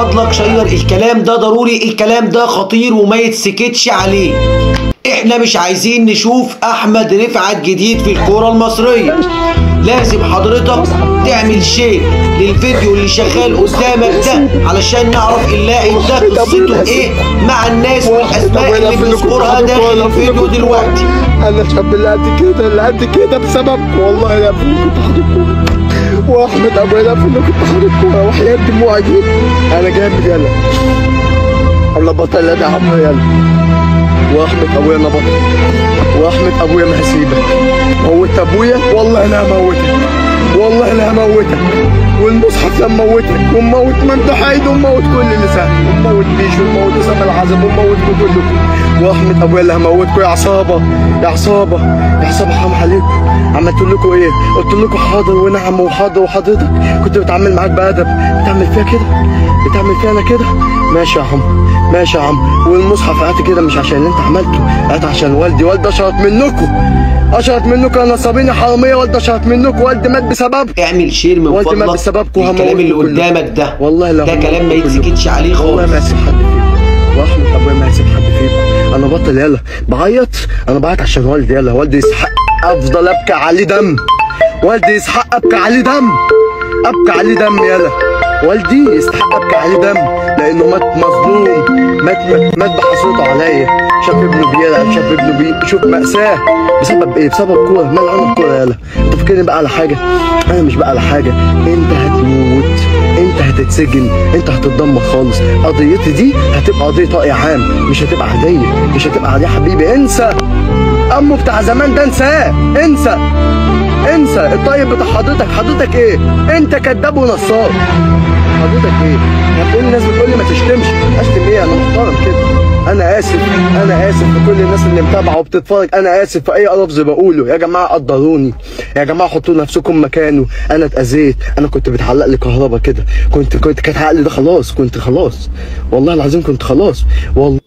فضلك share الكلام ده، ضروري، الكلام ده خطير وما يتسكتش عليه. احنا مش عايزين نشوف احمد رفعت جديد في الكرة المصرية. لازم حضرتك تعمل share للفيديو اللي شغال قدامك ده علشان نعرف اللاعب ده قصته ايه مع الناس والاسماء اللي بنذكرها داخل الفيديو دلوقتي. انا الشاب اللي قد كده، اللي قد كده بسببكم والله يا ابني كنت حاططكم، واحمد ابويا ده اللي كنت حاططكم، وحياة دموعي دي انا جامد. يلا الله بطل يا عم، يلا واحمد ابويا انا بطل، واحمد ابويا ما هسيبك. موت ابويا والله انا هموتك، والله انا هموتك، والمصحف لما موتك، وموت ممدوح عيد، وموت كل اللي سهل، وموت بيشو، وموت اسامة العزب، وموتكم كلكم. واحمد ابويا اللي هموتكم يا عصابة، يا عصابة، يا عصابة، حرام عليكم. عملت لكم ايه؟ قلت لكم حاضر ونعم وحاضر، وحضرتك كنت بتعامل معاك بادب، بتعمل فيها كده، بتعمل فيها انا كده. ماشي يا عم، ماشي يا عم، والمصحف قعدت كده مش عشان اللي انت عملته، قعدت عشان والدي. والدي اشرط منكم، اشرط منكم يا نصابين يا حرامية، والدي اشرط منكم، والدي مات بسببكم. اعمل share من فضلك بسببكم، الكلام اللي قدامك ده والله ده كلام ما يتسكتش عليه خالص. والله ما هسيب حد فيكم، واحمد ابويا ما هسيب حد فيكم. انا بطل يلا بعيط، انا بعيط عشان والدي. يلا والدي يستحق افضل ابكي عليه دم، والدي يستحق ابكي عليه دم، ابكي عليه دم. يلا والدي يستحق ابكي عليه دم، لانه مات مظلوم، مات بحسرته عليا. شاف ابنه بيلعب، شاف ابنه بيشوف مأساة بسبب ايه؟ بسبب كورة. مال الكورة؟ يلا انت فاكرني بقى على حاجة؟ انا مش بقى على حاجة. انت هتموت، انت هتتسجن، انت هتتدمر خالص. قضيتي دي هتبقى قضية رأي عام، مش هتبقى عادية، مش هتبقى عادية حبيبي. انسى امه بتاع زمان ده، انساه، انسى، انسى الطيب بتاع حضرتك. حضرتك ايه؟ انت كذاب ونصاب. حضرتك ايه؟ هتقول الناس بتقول لي ما تشتمش، اشتم ايه؟ انا محترم كده. انا اسف، انا اسف لكل الناس اللي متابعه وبتتفرج، انا اسف في اي لفظ بقوله. يا جماعة قدروني، يا جماعة حطوا نفسكم مكانه. انا اتاذيت، انا كنت بتعلق لي كهربا كده، كنت كانت عقلي ده خلاص، كنت خلاص والله العظيم، كنت خلاص والله.